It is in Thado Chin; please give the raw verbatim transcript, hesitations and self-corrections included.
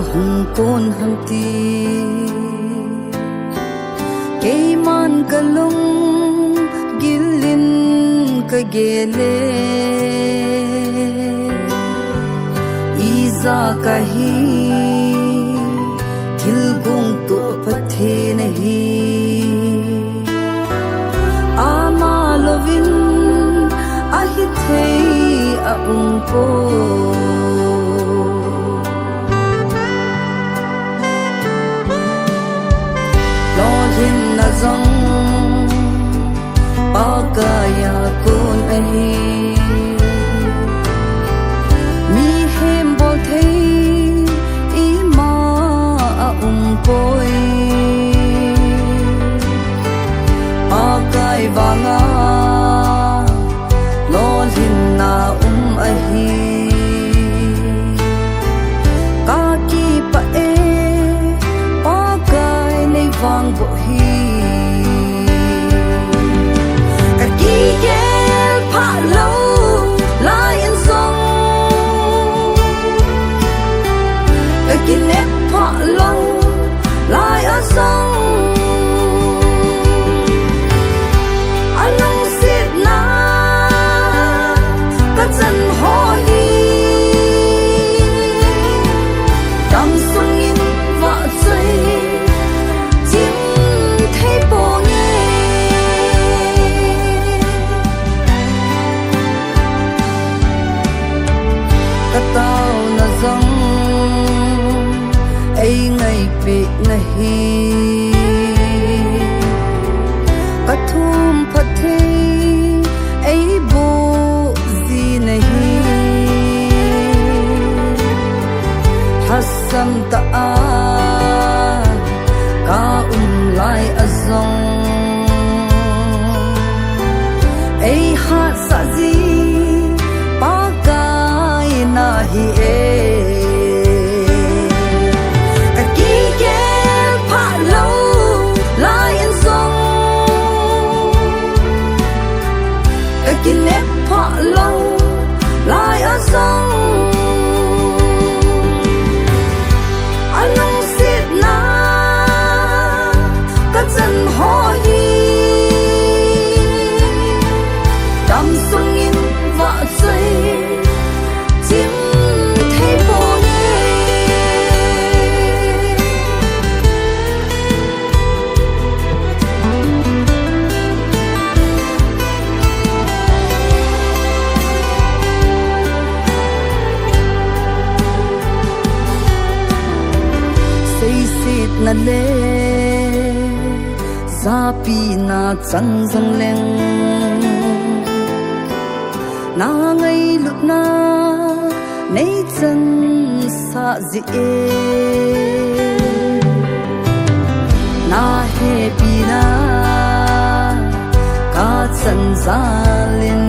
Hung kon ham ti, keiman kalung gilin kagel e. Ija kahi, thilgong toh Pathen ahi. Ama louvin ahithei aumpoi. Lolhinna jong Pakaiya kon ahi. Mihem bolthei ima aumpoi. Pakai vanga lolhinna um ahi. Kakipah e, Pakai neivang bou hi. Kakigel phalou lai in jong, kakinep phalou lai a jong, alungsetna kachan ho hi damsungin vahchoi chim thei ponge. Kataona jong eingaipeh nahi, kathum phatthei eiboh ji nahi. Lhasam tah a kaum lai a jong, eihatsah ji Pakai nahi e. Kakigel phalou lai in jong, kakinep phalou lai a jong, alungsetna kachan ho hi damsungin vahchoi chim thei ponge. Seisetna le japina chang jongleng, na ngailutna neichansah jeh e. Na hepina kachan jal in,